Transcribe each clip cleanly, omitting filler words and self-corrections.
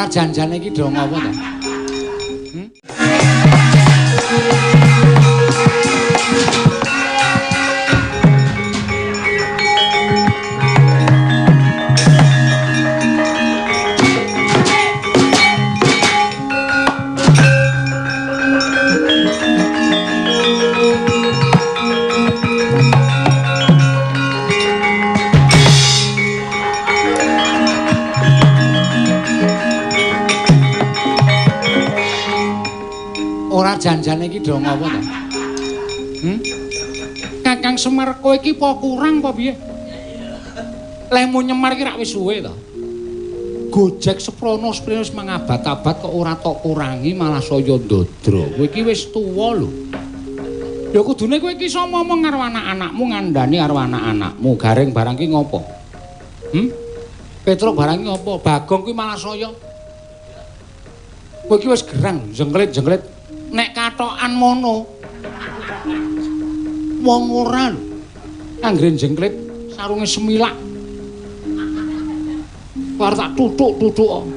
Ora janjane iki do ngopo to? Ora janjane iki do ngopo to? Kakang Semar kowe iki apa kurang apa piye? Lehmu nyemar iki rak wis suwe to. Gojek seprono sprene wis mangabad-abad kok ora tok kurangi malah saya ndodro. Kowe iki wis tuwa lho. Ya kudune kowe iki iso momong karo anak-anakmu, ngandani karo anak-anakmu. Gareng barang ki ngopo? Petruk barang ki ngopo? Bagong kuwi malah saya. Kowe iki wis gerang, jengklit-jengklit. Nek katokan mono. Wong ora lho. Anggere jengklit sarunge semilak. War tak tutuk-tutuk.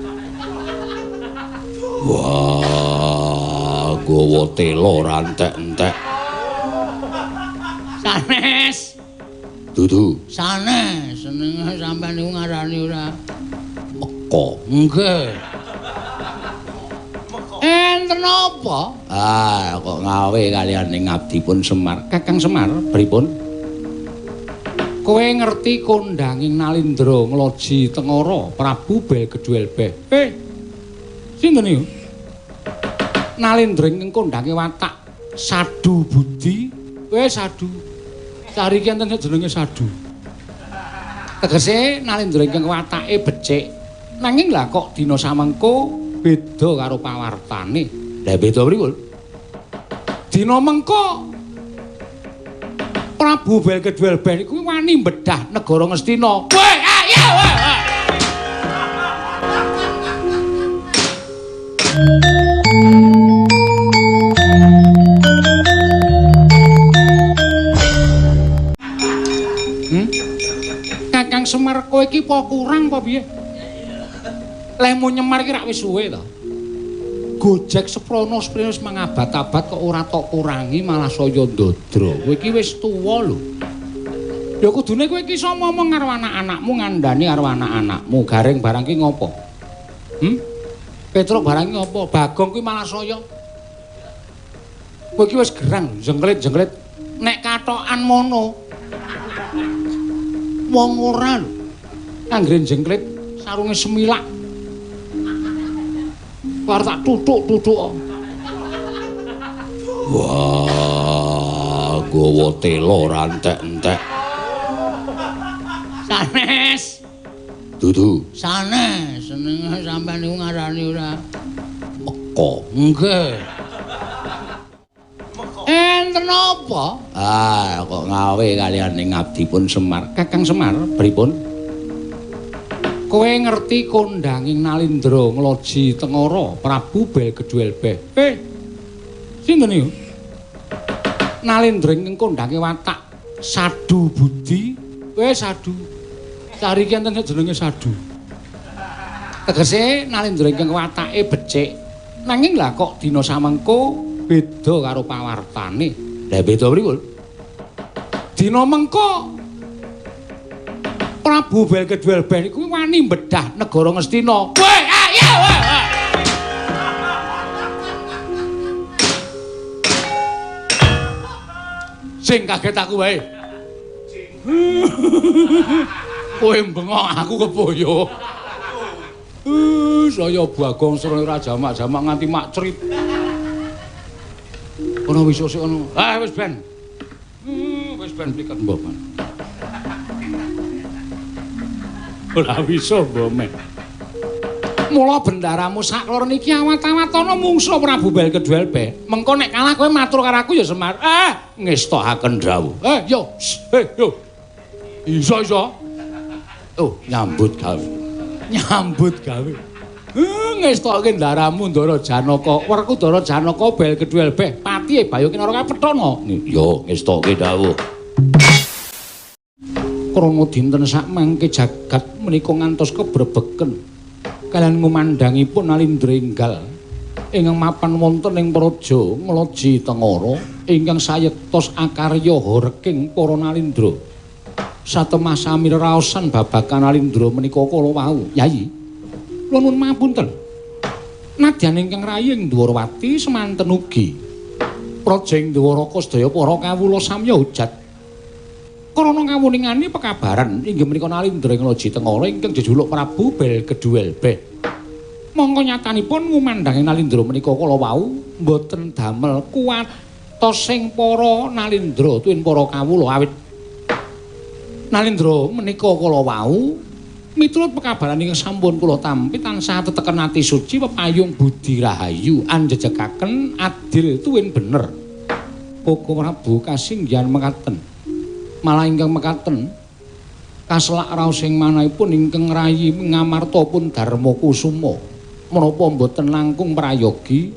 Wah, gawa tela ora entek-entek. Sanes. Dudu. Sanes, senenge sampean niku ngarani ora meko. Nggih. Enten apa? Ah, kok ngawe kalian ning abdipun Semar. Kakang Semar, pripun? Kowe ngerti kondanging Nalindra ngloji Tengara Prabu Belgeduelbeh. Sinten niku? Nalindra ingkang kondange watak Sadu Budi. Sadu. Sariki enten jenenge Sadu. Tegese Nalindra ingkang watake becik. Nanging lah kok dina samengko beda karo pawartane. Lah beda pripun? Dina mengko Prabu Belgeduelbeh iku wani mbedah negara Ngastina. Weh, ayo weh. Kakang Semar kowe iki apa kurang apa piye? Lehmu nyemar iki rak wis suwe to. Gojek seprono sprene wis mangabad-abad kok ora tok kurangi malah saya ndodro. Kowe iki wis tuwa lho. Ya kudune kowe iki iso momong karo anak-anakmu, ngandani karo anak-anakmu. Gareng barang ki ngopo? Petruk barang ki ngopo? Bagong kuwi malah saya. Kowe iki wis gerang, jengklit-jengklit. Nek katokan mono. Wong ora lho. Anggere jengklit sarunge semilak. War tak tutuk-tutuk. Wah, gawa tela ora entek-entek. Sanes. Dudu. Sanes, senenge sampean niku ngarani ora meko. Nggih. Enten apa? Ah, kok ngawe kalian ning abdipun Semar. Kakang Semar, pripun? Kowe ngerti kondanging Nalindra ngloji Tengara Prabu Belgeduelbeh. Sinten niku? Nalindra ingkang kondange watak Sadu Budi. Sadu. Sariki enten jenenge Sadu. Tegese Nalindra ingkang watake becik. Nanging lah kok dina samengko beda karo pawartane. Lah beda pripun? Dina mengko Prabu Belgeduelbeh iku wani mbedah negara Ngastina. Weh, ayo weh. Sing kaget aku wae. Kowe bengok aku kepoyo. Saya Bagong srene ora jamak-jamak nganti mak cerit. Ono wis sik ono. Ah wis ben. Wis ben pliket mbok. Ora bisa mbome. Mula bendaramu saklor niki awat-awat ana mungsuh Prabu Belgeduelbeh. Mengko nek kalah kowe matur karo aku ya Semar. Ngestokaken dawuh. Yo. Yo. Iso iso. Oh, nyambut gawe. Nyambut gawe. Ngestokke ndaramu Ndara Janaka. Werkudara Janaka Belgeduelbeh patihe Bayu Kinara kapethana. Yo, ngestokke dawuh. Krana dinten sak mangke jagat menika ngantos kebrebeken. Kaliyan ngumandhangipun Nalindra enggal ingkang mapan wonten ing Praja Ngloji Tengara ingkang sayektos akarya horeking para Nalindra. Satemah sami reraosan babagan Nalindra menika kala wau. Yayi, kula nuwun mapunten. Nadyan ingkang rayi ing Dwarawati semanten ugi praja ing Dwaraka sedaya para kawula samya hujat. Krana kawuningane pekabaran inggih menika Nalindra ing Loji Tengara ingkang jejuluk Prabu Belgeduwelbeh. Mongko nyatanipun ngumandhange Nalindra menika kala wau mboten damel kuwatosing para Nalindra tuwin para kawula awit Nalindra menika kala wau miturut pekabaran ingkang sampun kula tampi tansah teteken ati suci pepayung budi rahayu anjejekaken adil tuwin bener. Koko Prabu kasinggihan mekaten. Malah ingkang mekaten kaselak raos ing manahipun ingkang rayi Ngamarta pun Darma Kusuma menapa mboten langkung prayogi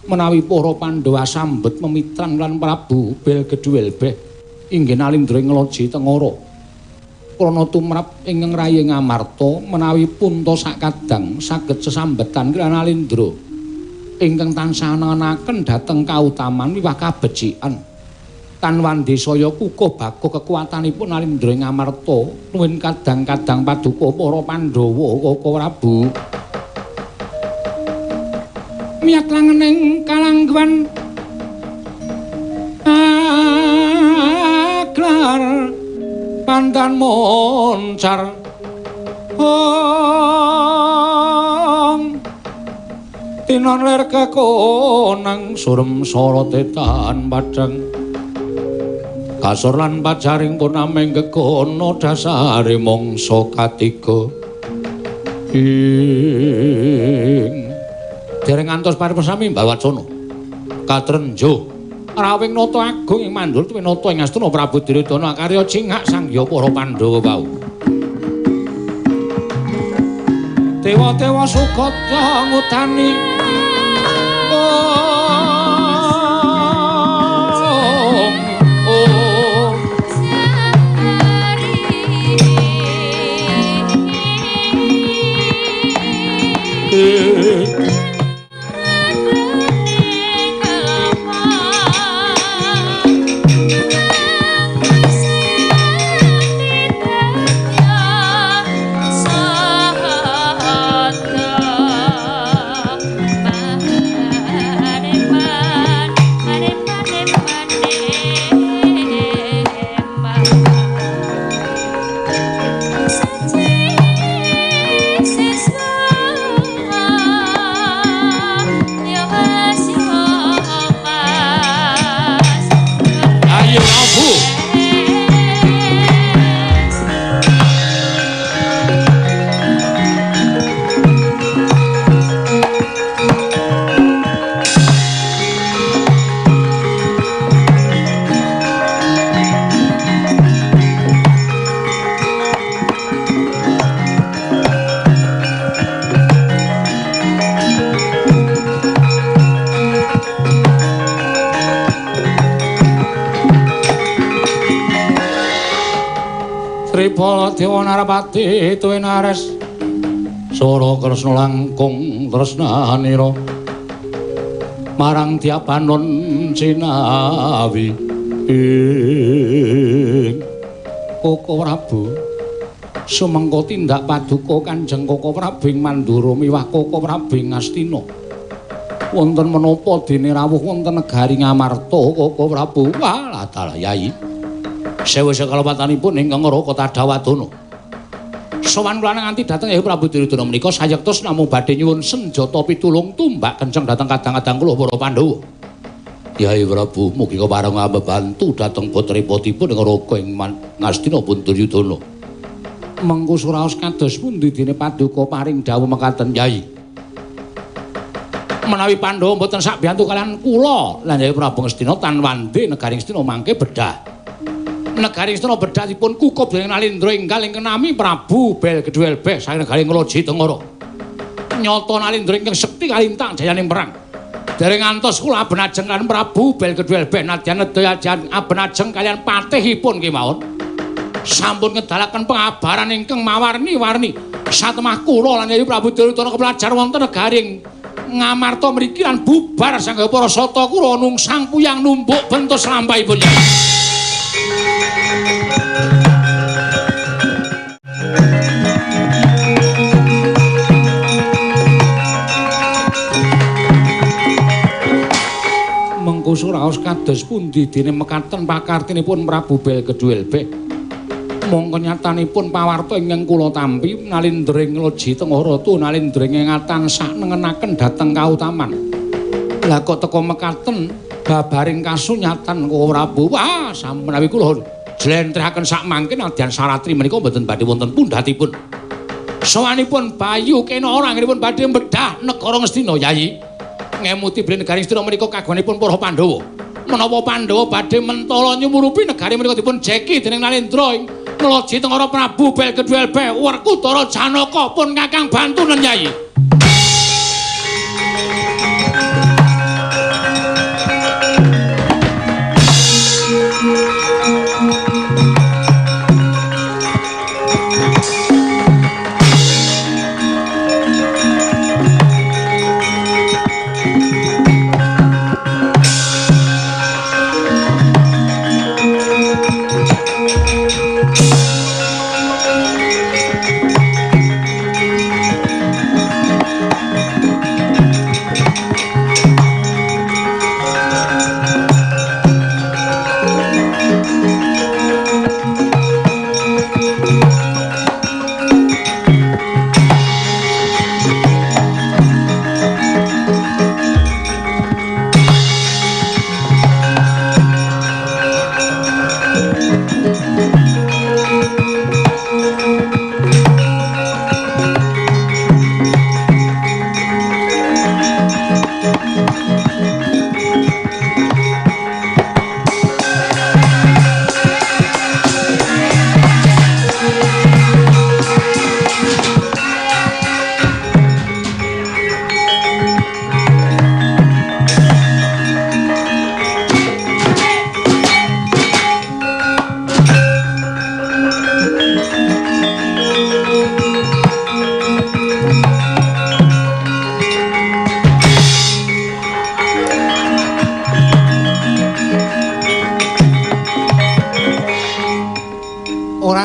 menawi para Pandhawa sambet memitran lan Prabu Belgeduwelbeh inggih Nalindra ing Loji Tengara. Krana tumrap ingkang rayi Ngamarta menawi punta sakadang saged sesambetan kaliyan Nalindra ingkang tansah nenaken dhateng kautaman miwah kabecikan. Tan wandesaya kukuh bakuh kekuatanipun Nalindra ing Ngamarta nuwun kadang-kadang paduka para Pandhawa Koko Prabu. Miyat langening kalangguan aglar pandan moncar ong tinon lir kekonang surem sorote tan padhang kasor lan pajaring purnaming gegono dasare mangsa katiga. Ing dereng ngantos paripun sami Mbawacana katrenjo rawing nata agung ing mandul tuwin nata ing Astina Prabu Duryudana akarya cingak sangya para Pandhawa wau. Dewa-dewa sugata ngudani Tripala Dewa Narapati tuwin Ares Sora Kresna langkung tresnanira marang Tiapanon cinawi ing Koko Prabu sumengko tindak paduka Kanjeng Koko Prabu ing Mandura miwah Koko Prabu ing Astina wonten menapa dene rawuh wonten negari Ngamarta Koko Prabu. Walah dalah Yai sewu sekalawatanipun ingkang Raka Tadawadana. Sowan kula nganti dhateng Hyang Prabu Duryudana menika sayektos namung badhe nyuwun senjata pitulung tumbak kenceng dhateng kadang-kadang kula para Pandhawa. Yai Prabu mugi kepareng ambebantu dhateng putripotipun ing Raka ing Ngastina pun Duryudana. Mengko suraos kados pundi dene paduka paring dawuh mekaten Yai. Menawi Pandhawa mboten sakbiyantu kaliyan kula lan Hyang Prabu Ngastina tan wande negari Ngastina mangke bedah. Negari Istana bedah dipun kukup dening Nalindra enggal ingkang nami Prabu Belgeduwelbeh saking negari Ngloji Tengara. Nyata Nalindra ingkang sekti kalintang jayaning perang. Dereng ngantos kula abenajeng lan Prabu Belgeduwelbeh nadyan nedya abenajeng kaliyan patihipun kemawon. Sampun ngedalaken pengabaran ingkang mawarni-warni. Satemah kula lan Yayi Prabu Duryudana kepelajar wonten negaring Ngamarta mriki lan bubar sangga para sata kula nungsang puyang numbuk bentus lampahipun. Mengko suraos kados pundi dene mekaten pakartinipun Prabu Belgeduelbeh. Mongko nyatanipun pawarta ingkang kula tampi nalindring loji tengah ratu nalindring tansah nengenaken dhateng kautaman. Lah kok teka mekaten babaring kasunyatan kula Prabu. Wah, sampun menawi kula jlentrehaken sak mangke nadyan saratri menika mboten badhe wonten pundhatipun. Sowanipun Bayu Kena ora anggenipun badhe bedah negara Ngastina Yayi. Ngemuti bilih negari Ngastina menika kagunganipun para Pandhawa. Menapa Pandhawa badhe mentala nyumurupi negari menika dipun jeki dening Nalendra ing Loji Tengara Prabu Belgeduelbe Werkudara Janaka pun kakang bantunen Yayi.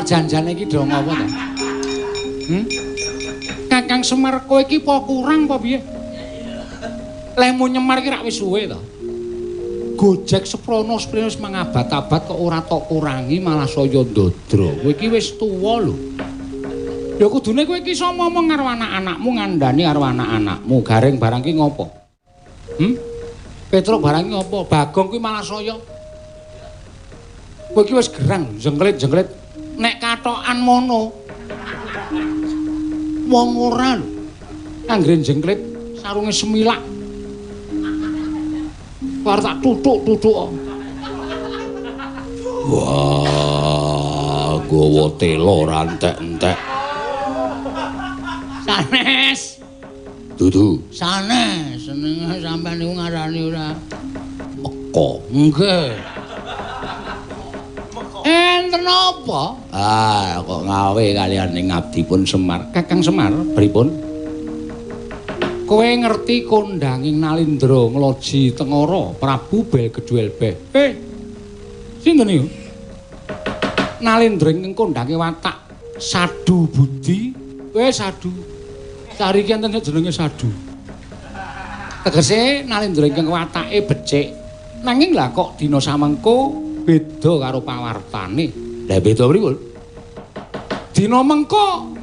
Janjane iki do ngopo to? Kakang Semar kowe iki apa kurang apa piye? Lehmu nyemar iki rak wis suwe to. Gojek seprono sprene wis mangabad-abad kok ora tok kurangi malah saya ndodro. Kowe iki wis tuwa lho. Ya kudune kowe iki iso ngomong karo anak-anakmu, ngandani karo anak-anakmu. Gareng barang ki ngopo? Petruk barang ki ngopo? Bagong kuwi malah saya. Kowe iki wis gerang, jengklit-jengklit. Nek katokan mono wong ora lho anggere jengklit sarunge semilak war tak tutuk-tutuk. Wah, gawa tela ora entek-entek. Sanes dudu sanes senenge sampean niku ngarani ora meko. Nggih. Enten apa? Ah, kok ngawe kalian ning ngabdipun Semar. Kakang Semar, pripun? Kowe ngerti kondanging Nalindra Ngloji Tengara Prabu Belgeduelbeh. Sinten niku? Nalindra ingkang kondange watak Sadu Budi. Kowe Sadu. Sariki enten jenenge Sadu. Tegese Nalindra ingkang watake becik. Nanging lah kok dina samengko beda karo pawartane. Lah beda pripun? Dina mengko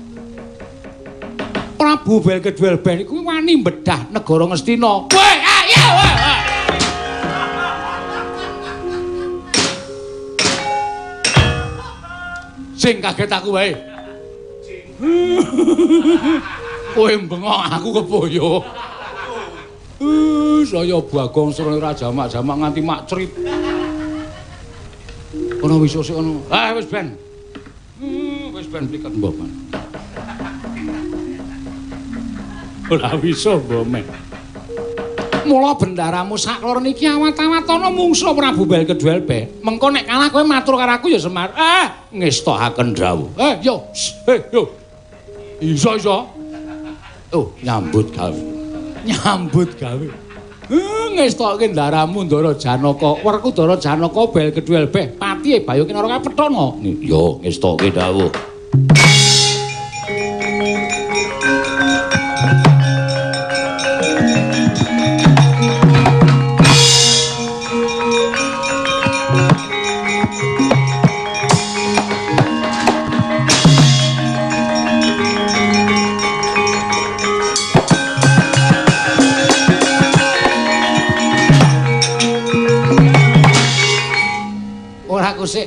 Prabu Belgeduelbeh niku wani mbedah negara Ngastina. Weh, ayo weh. Sing kaget aku wae. Kowe bengok aku keboyo. Saya Bagong Srana ora jamak-jamak nganti mak crit. Ono wis sik ono. Ah wis ben. Wis ben pliket mbok. Ora wis mbok men. Mula bendaramu saklor niki awat-awat ana mungsuh Prabu Belgeduelbeh. Mengko nek kalah kowe matur karo aku ya Semar. Ah, ngestohaken dawuh. Yo. Yo. Iso iso. Oh, nyambut gawe. Nyambut gawe. Ngestokke ndaramu Ndara Janaka. Werkudara Janaka bel kedhuel beh patihe Bayu Kinara kapethana. Ya, ngestokke dawuh. Sik.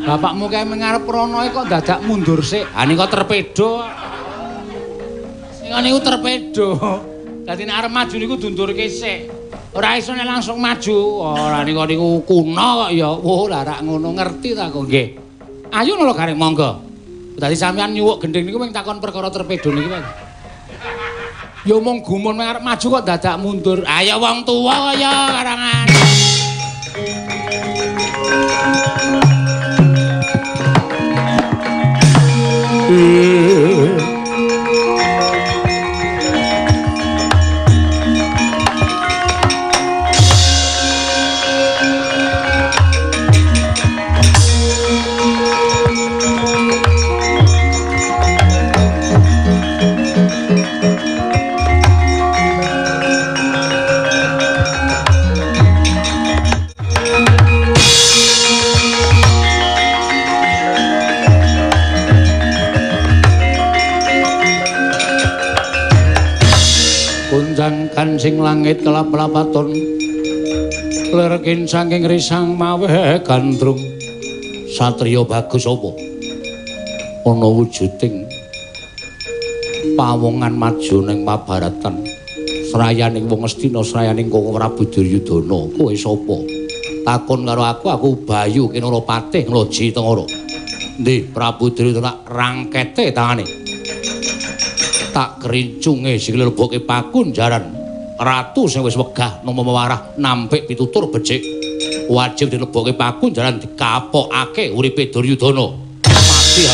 Bapakmu kae mengarep rono kok dadak mundur sik. Ha nika terpedo. Nika niku terpedo. Dadi nek arep maju niku dundurke sik. Ora iso nek langsung maju. Ora nika niku kuno kok ya. Wah, lah rak ngono ngerti ta kok nggih. Ayo nolo gareng monggo. Dadi sampean nyuwuk gendhing niku mung takon perkara terpedo niki wae. Ya mung gumun arep maju kok dadak mundur. Ayo wong tuwa kaya karangan. Kancing langit kelap-lapaton lerkin saking risang maweh gandrung satriya bagus apa ana wujuding pawongan maju ning mabaratan srayaning wong Astina srayaning Koko Prabu Duryudana. Kowe sapa takon karo aku? Aku Bayu Kinara Patih Ngloji Tengara. Ndi Prabu Duryudana rangkete tangane tak kerincunge sikile leboke pakunjaran ratu sing wis wegah nampa mewarah nampik pitutur becik wajib dilebokke pakunjaran dikapokake uripe Duryudana mati.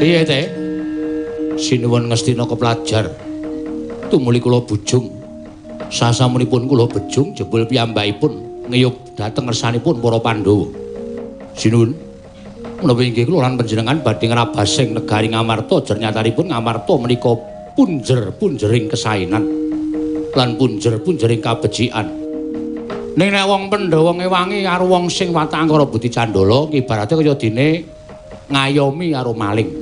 Piye te? Sinuwun Ngastina keplajar. Tumuli kula bujung. Sasampunipun kula bejung jebul piyambakipun ngiyup dhateng ngersanipun para Pandhawa. Sinuwun, menapa inggih kula lan panjenengan badhe ngrabasing negari Ngamarta, jernyatanipun Ngamarta menika punjer-punjering kesaenan lan punjer-punjering kabecikan. Ning nek wong Pandhawa ngewangi karo wong sing watak angkara budi candala, ibarate kaya dene ngayomi karo maling.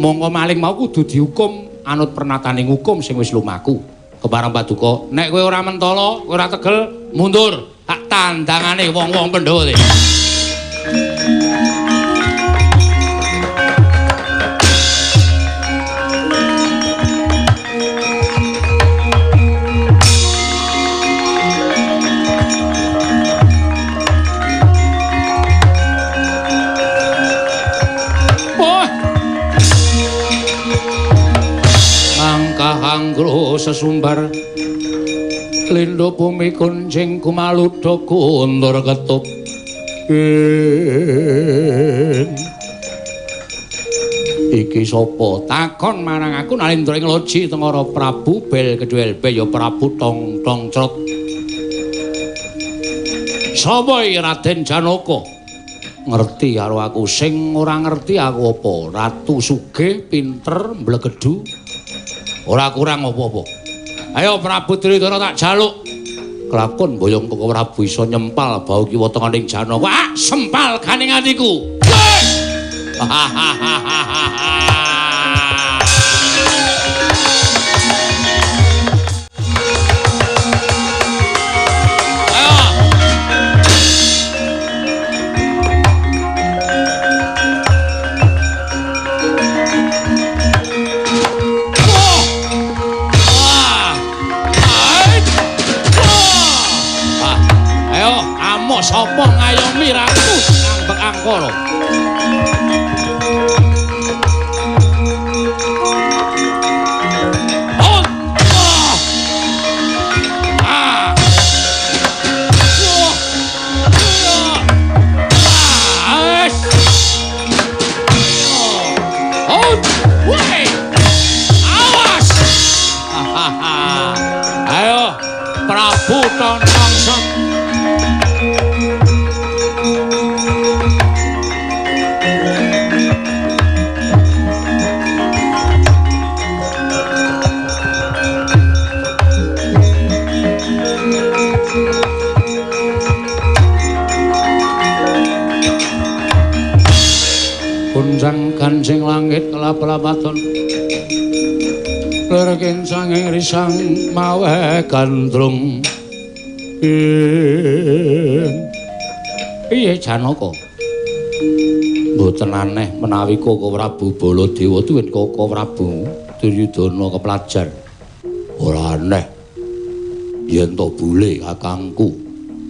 Mongko maling mau kudu dihukum anut pernataning hukum sing wis lumaku. Kepareng paduka, nek kowe ora mentala, kowe ora tegel, mundur. Tak tandangane wong-wong Pandhawa. Anggro sesumbar lindo bumi kuncing kumaludha kundur ketup iki sapa takon marang aku Nalindra ing Loji Tengara Prabu Bel Kedhuel ya Prabu Tong Tong Crot. Sapa iki Raden Janaka? Ngerti karo aku sing ora ngerti aku apa? Ratu sugih pinter mblegedhu ora kurang apa-apa. Ayo Prabu Duryudana tak jaluk. Kelakon boyong Koko Prabu iso nyempal bau kiwa tengening Janaka. Ah, sempal ganing atiku. Ayo. Baskara. Ayo Prabu Tontong Set. Gunjang kancing langit kelap-lapaton lerkin sanging risang mawe gandrung. Piye Janaka? Mboten aneh menawi Koko Prabu Baladewa tuwin Koko Prabu Duryudana keplajar. Ora aneh yen to bule kakangku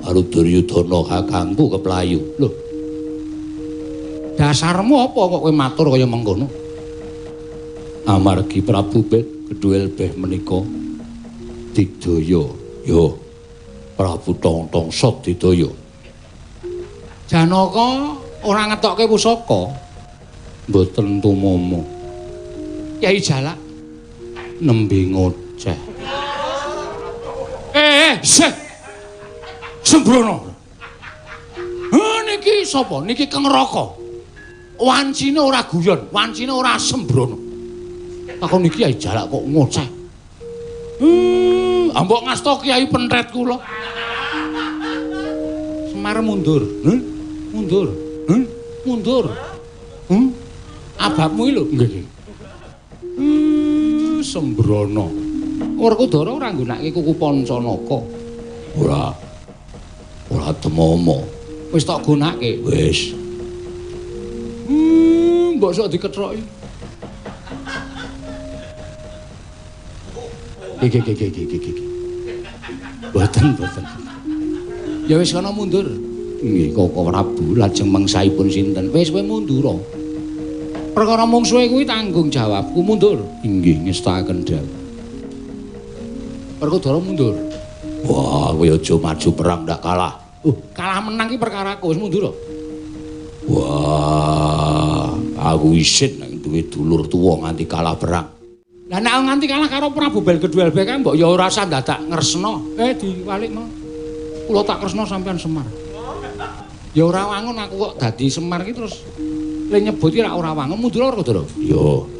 karo Duryudana kakangku keplayu. Lho, dasarmu apa kok kowe matur kaya mengkono? Amargi Prabu Bedhuel Beh menika digdaya. Yo Prabu Tontong Sot didaya. Janaka ora ngetokke pusaka. Mboten tumomo. Kyai Jalak nembe ngoceh. Seh. Sembrono. Niki sapa? Niki Keng Raka. Wancine ora guyon, wancine ora sembrono. Takon iki Kyai Jalak kok ngoceh. Ambok ngasta Kyai pentret kula. Semar mundur. Mundur. Mundur. Ababmu iki lho. Nggih. Sembrono. Werkudara ora nggunakake kuku Pancanaka. Ora. Ora temomo. Wis tak gunake. Wis. Mbok sok diketroki. Iki. Mboten. Ya wis kana mundur. Nggih, Koko Prabu lajeng mangsaipun sinten? Wis kowe mundura. Perkara mungsuhe kuwi tanggung jawabku mundur. Inggih, ngestakaken dawuh. Werkudara mundur. Wah, kowe aja maju perang ndak kalah. Kalah menang ki perkaraku, wis mundur. Wah, aku isin nek duwe dulur tuwa nganti kalah perang. Lah nek nganti kalah karo Prabu Belgedhuel kae mbok ya ora usah dadak ngresna. Diwalik mau. Kula tak kresna sampean Semar. Ya ora wangun aku kok dadi Semar ki terus le nyebut ki ora wangun mundur Werkudara. Yo.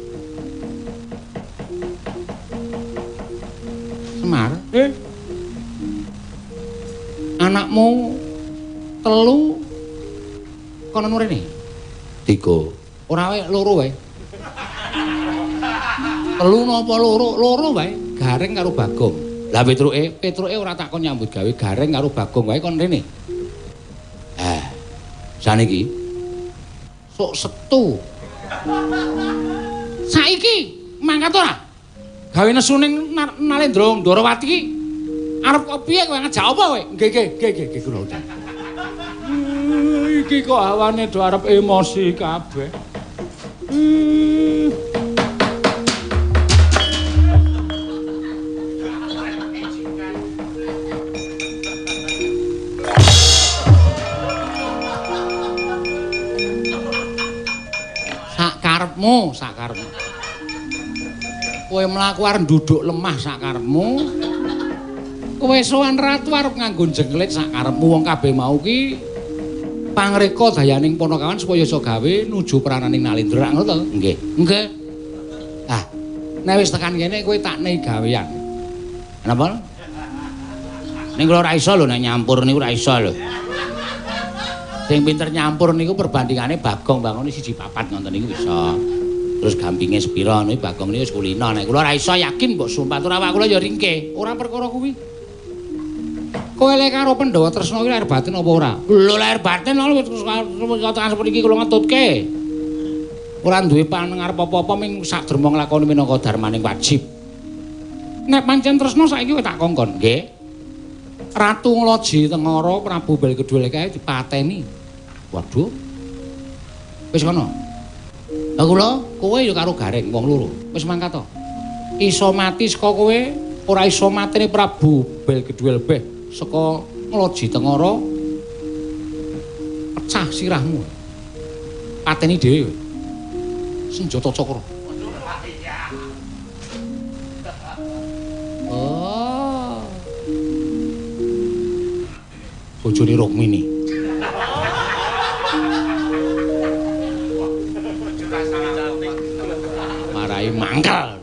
Semar, Anakmu telu kono mrene. 3. Ora wae loro wae. Telu napa loro? Loro wae, Gareng karo Bagong. Lah Petruke, Petruke ora takon nyambut gawe, Gareng karo Bagong wae kon rene. Saniki sok setu. Saiki mangkat ora? Gawe nesu ning Nalendra Ndorowati iki arep kok piye kowe ngejak apa kowe? Nggih nggih kula. Iki kok hawane do arep emosi kabeh. Sakarepmu, sakarepmu. Kowe mlaku arep nduduk lemah sakarepmu. Kowe sowan ratu arep nganggo jengklet sakarepmu wong kabeh mau ki pangreka dayaning Panakawan supaya iso gawe nuju prananing Nalendra ngono to? Nggih. Nggih. Ah, nek wis tekan kene kowe tak nei gawean. Napa? Ning kula ora iso lho nek nyampur niku ora iso lho. Sing pinter nyampur niku perbandingane Bagong bangone 1-4 ngoten niku iso. Terus gampinge sepira niku Bagong niku wis kulino. Nek kula ora iso yakin mbok sumpah tur awak kula ya ringkeh. Ora perkara kuwi. Kowe lek karo Pandhawa Tresna kuwi lahir batin apa ora? Lho lahir batin lho tekan sepriki kula ngetutke. Ora duwe pangarep apa-apa ming sak derma nglakoni minangka dharmaning wajib. Nek pancen tresna saiki kowe tak kongkon, nggih. Ratu Nglaji Tengara Prabu Belgedhuel kae dipateni. Waduh. Wis kono. Lah kula kowe ya karo Gareng wong loro. Wis mangkat to. Iso mati saka kowe, ora iso mateni Prabu Belgeduelbeh saka Ngloji Tengara. Pecah sirahmu. Pateni dhewe. Senjata cakra. Oh. Bojone Rukmini. Marai mangkel.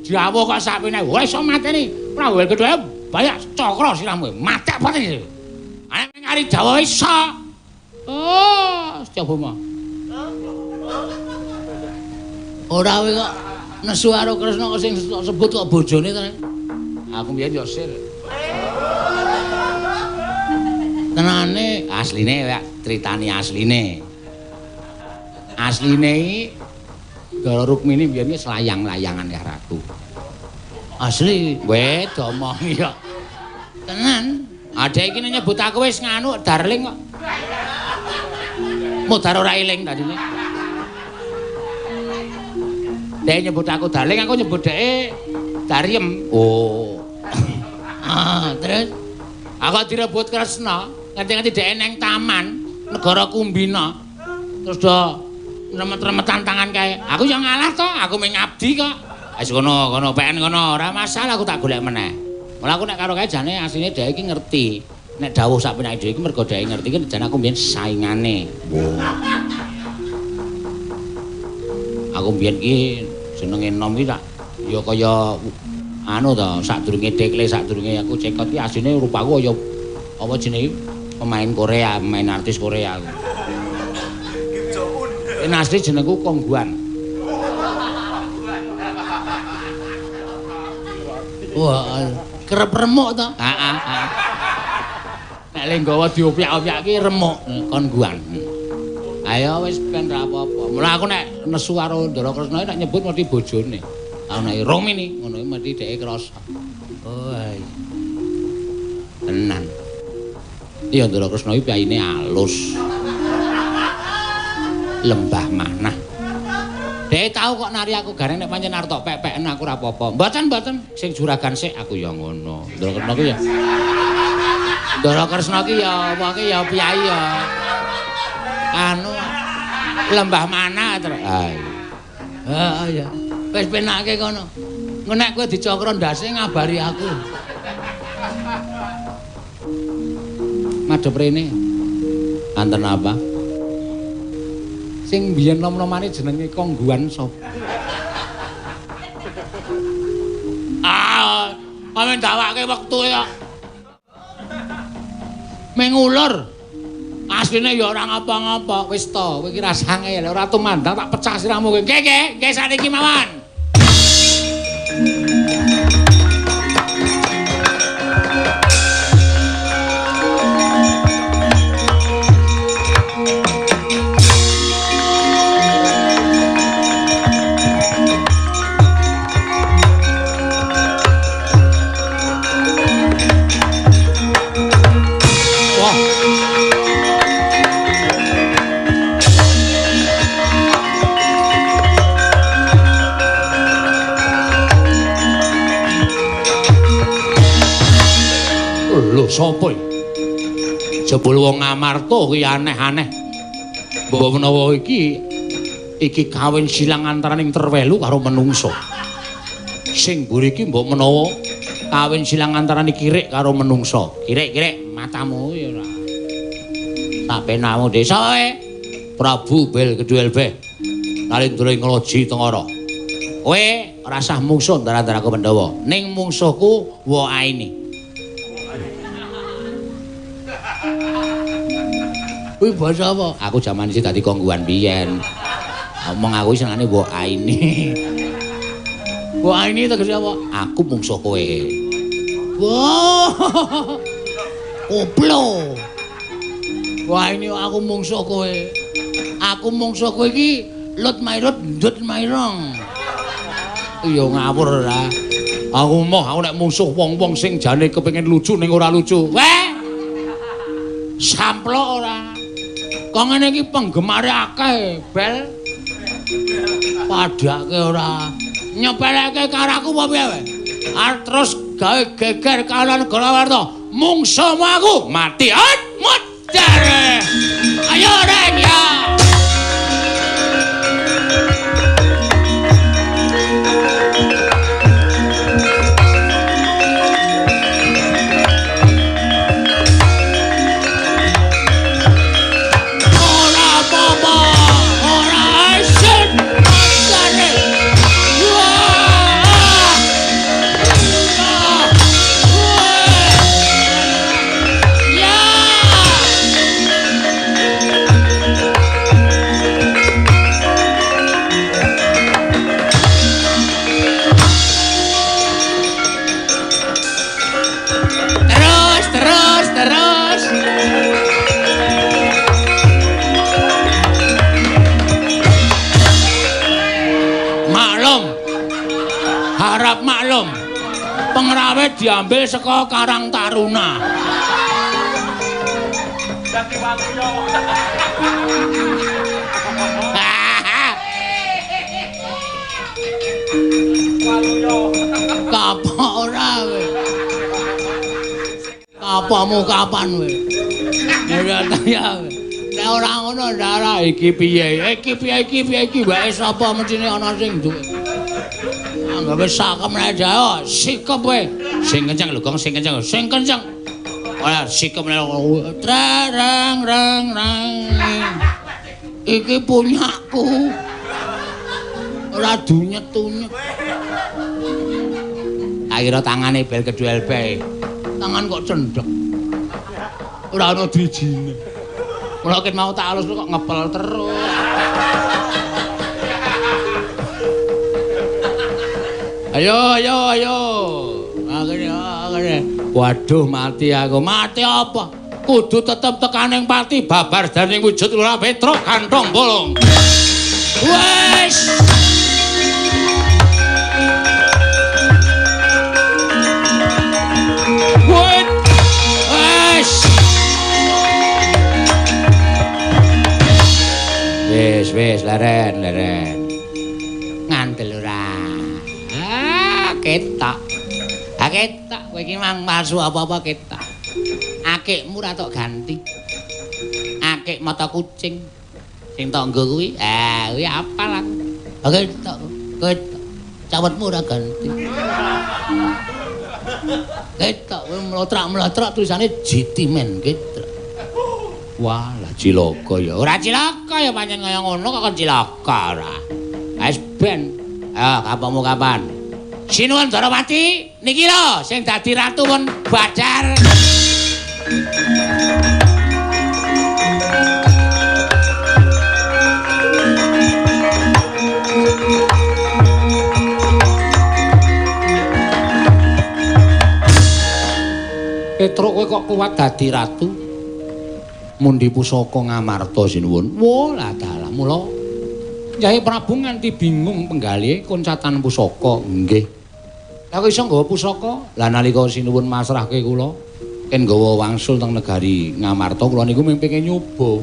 Jawa kok sakmene ora iso mateni Prabu Belgeduelbeh banyak cakra sirahmu. Matek pateni. Nek ngari Jawa iso. Oh, Setyabama. Ora kowe kok nesu karo Kresna kok sing sebut kok bojone to. Aku mbiyen yo sir. Tenane asline critane asline. Asline iki Ndara Rukmini mbiyen iki selayang-layangan ya ratu. Asli kowe domongi kok. Tenan. Adek iki nyebut aku wis nganu darling kok. Mudar ora eling tadine. Dek nyebut aku darling, aku nyebut dheke Dariem. Oh. Ah, terus aku direbut Kresna, nganti-nganti dheke neng taman negara Kumbina. Terus do remet-remetan tangan kae. Aku yo ngalah to, aku mung ngabdi kok. Wis kono, kono peken kono, ora masalah aku tak golek meneh. Mula aku nek karo kae jane asline dheke iki ngerti. Nek dawuh sak penake dhewe iki mergo dheke ngerti iki jane aku mbiyen saingane. Oh. Aku mbiyen iki jenenge enom iki tak ya kaya anu to, sadurunge dekle, sadurunge aku cekot iki asline rupaku kaya apa jenenge pemain Korea, pemain artis Korea aku. Yen asli jenengku Kongguan. Wah, kerep remuk to? Heeh, heeh. Nek le nggawa diopyak-opyak ki remuk Kongguan. Ayo wis ben ra apa-apa. Mula aku nek nesu karo Ndara Kresna nek nyebut mesti bojone. Aku nek Rukmini ngono iki mesti dheke krasa. Oh, iya. Tenan. Iya Ndara Kresna iki piyayine alus. Lembah manah. Dheke tau kok nari aku gareng nek pancen arep tok pek-peken aku ora apa-apa. Mboten mboten sing juragan sik aku ya ngono. Ndara Kresna ki ya. Ndara Kresna ki ya apa ki ya piyayi ya. Anu lembah mana terus. Ha iya. Ya. Wis penake kono. Engko nek kowe dicokro ndase ngabari aku. Madhep rene. Anten apa? Sing biyen nom-nomane jenenge Kongguan sapa? Ah, amen dawake wektu ya. Mengulur. Asline ya ora ngapa-ngapa, wis to, kowe iki rasane ora tumandang tak pecah sirahmu kowe. Nggih, nggih, nggih saniki mawon. Lho sapa iki? Jebul wong Amarta kuwi aneh-aneh. Mbok menawa iki kawin silang antaraning terwelu karo menungsa. Sing mburi iki mbok menawa kawin silang antarane kirik karo menungsa. Kirik-kirik matamu ya ora. Tak penamu desa kowe. Prabu Belgeduelbeh Nalindra ing Ngloji Tengara. Kowe ora sah mungsuh antara aku Pandhawa. Ning mungsuhku wa aini. Kuwi basa apa? Aku jaman isih dadi Kongguan biyen. Omong aku senengane wa aini. Wa aini tegese apa? Aku mungsuh kowe. Wah. Koplo. Wah ini aku mungsuh kowe. Aku mungsuh kowe iki lut mairut ndut mairong. Iya ngawur ora. Aku moh aku nek mungsuh wong-wong sing jane kepengin lucu ning ora lucu. Weh. Samplok ora. Kok ngene iki penggemare akeh, Bel. Padake ora nyepeleke karo aku apa piye kowe? Arep terus gawe geger karo negara Warta. Mungsuhmu aku mati. At modar. Ayo reng ya. Ora apa-apa, ora isin. Modare. Wah. Ya. Terus, terus, terus. Maklum. Harap maklum. Pengrawit diambil saka Karang Taruna. Dadi waluyo. Waluyo. Kapok ora kowe. Kapokmu kapan kowe? Ya ta ya. Nek ora ngono ndara iki piye? Iki piye iki piye iki wae sapa mestine ana sing duwe. Anggape sakem nek jao, sikep kowe. Sing kenceng lho, Gong, sing kenceng. Sing kenceng. Ora sikep nek rang rang rang. Iki punyaku. Ora dunyet-tunyet. Akhirnya tangane bel kedua bae. Tangan kok cendhek. Ora ana drijine. Mula ket mau tak alus kok ngepel terus. Ayo ayo ayo. Akhirnya akhirnya. Waduh mati aku. Mati apa? Kudu tetep tekaning pati babar daning wujud Lurah Petruk kantong bolong. Wes. Wes. Wes wes leren leren. Ngandel ora. Ah ketok. Ah ketok kowe iki mang palsu apa-apa ketok. Akikmu ora tok ganti. Akik mata kucing. Sing tok nggo kuwi, ah kuwi apal aku. Ah ketok. Ketok. Cawetmu ora ganti. Ketok kowe mlotrak-mlotrak tulisane GT Men ketok. Wah, lah cilaka ya. Ora cilaka ya pancen kaya ngono kok kon cilaka ora. Wis ben. Ayo kapokmu kapan? Sinuwun Darawati niki lho sing dadi ratu pun Badar. Petruk kowe kok kuat dadi ratu? Mundi pusaka Ngamarta sinuwun. Wah, lah dalah mula Kyai Prabu nganti bingung penggalihe koncatan pusaka. Nggih. Lah kok iso nggawa pusaka? Lah nalika sinuwun masrahke kula ken nggawa wangsul teng negari Ngamarta kula niku mung pengin nyoba.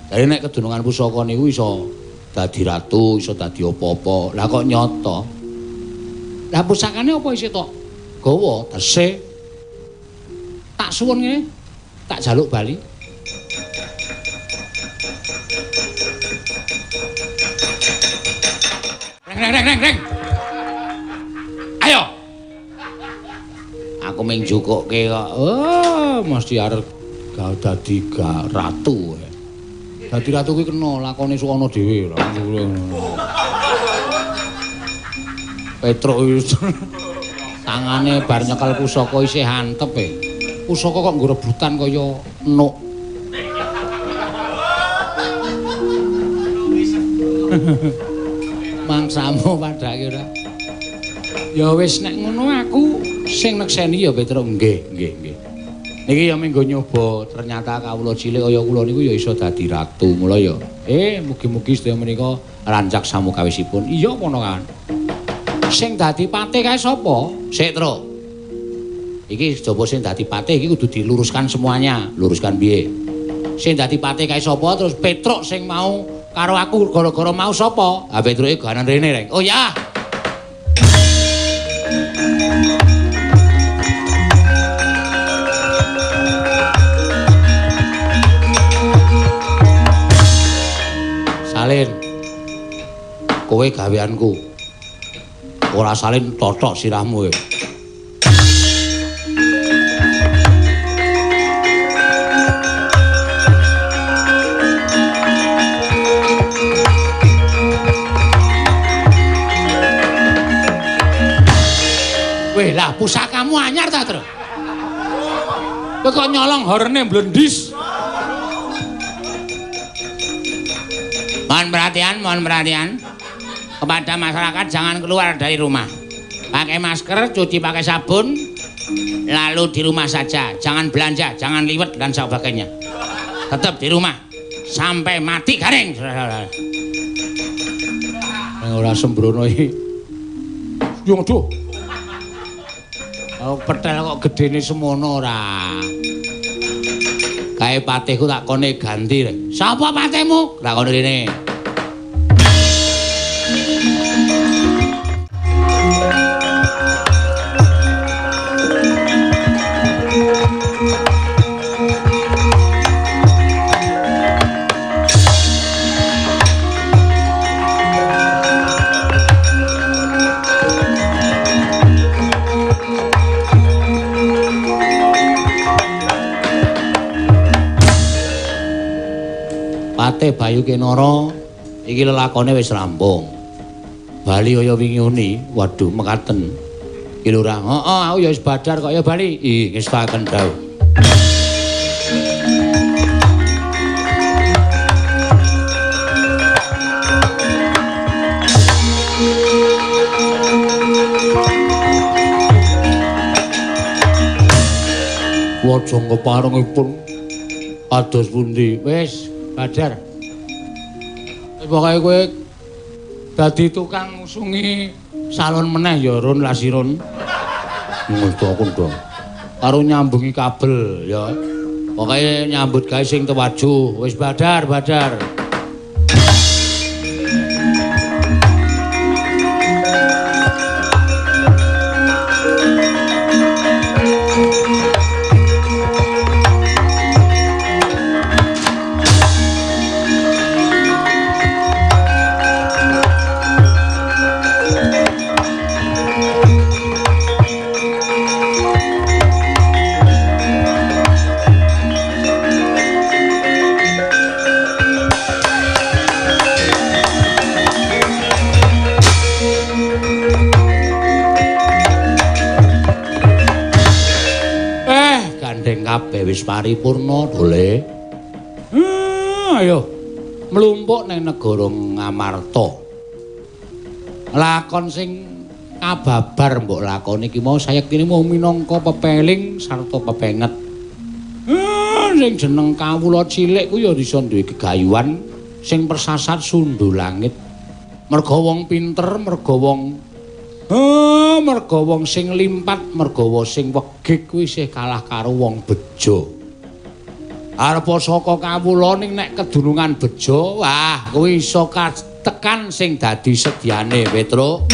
Jare nek kedunungan pusaka niku iso dadi ratu, iso dadi apa-apa. Lah kok nyata? Lah pusakane apa isih tok gawa? Tesih. Tak suwun ngene, tak jaluk bali. Reng reng reng reng. Ayo. Aku mung jukukke kok. Oh, mesti arep gawe dadi ratu. Dadi ratu kuwi kena lakone suwana dhewe. Petruk tangane bar nyekel pusaka isih antep e. Pusaka kok nggo rebutan kaya nuk. Mangsamu padake ora. Ya wis nek ngono aku sing nekseni ya Petruk. Nggih, nggih, nggih. Niki ya menggo nyoba, ternyata kawula cilik kaya kula niku ya iso dadi ratu. Mula ya mugi-mugi sedaya menika rancak samukawisipun. Iya ponakan. Sing dadi patih kae sapa? Sik, Truk. Iki coba sing dadi patih iki kudu diluruskan semuanya. Luruskan piye? Sing dadi patih kae sapa? Terus Petruk sing mau karo aku gara-gara mau sapa? Ha Petruke ganan rene, Reng. Oh ya. Salin. Kowe gaweanku. Ora salin totok sirahmu kowe. Weh lah pusakamu anyar ta, Tru? Kowe kok nyolong horene blendis. Mohon perhatian, mohon perhatian. Kepada masyarakat jangan keluar dari rumah. Pakai masker, cuci pakai sabun, lalu di rumah saja. Jangan belanja, jangan liwet dan sebagainya. Tetap di rumah sampai mati garing. Ora sembrono iki. Yo aduh. Oh, petel kok gedene semono ora. Kae patihku tak kone ganti. Sapa patihmu? Tak kono rene. Patih Bayu Kinara iki lelakone wis rampung. Bali kaya wingi uni, waduh mekaten. Ki lurah, heeh aku ya wis badar kok ya bali. Ih, ngestaken dawuh. Waja keparengipun kados pundi? Wis badar. Pokoke kowe dadi tukang ngusungi salon meneh ya Run Lasirun. Ngono aku ndong. Karo nyambungi kabel ya. Pokoke nyambut gawe sing tewajuh. Wis badar, badar. Kabeh wis paripurna dole. Ayo mlumpuk ning negara Ngamarta. Lakon sing kababar mbok lakoni iki mau sayektine mung minangka pepeling sarta pepenget. Sing jeneng kawula cilik ku ya iso duwe gegayuhan sing persasat sundhu langit. Merga wong pinter, merga wong merga wong sing limpat, merga sing wegik kuwi isih kalah karo wong bejo. Arepa saka kawula ning nek kedunungan bejo, wah kuwi iso katekan sing dadi sedyane, Petruk.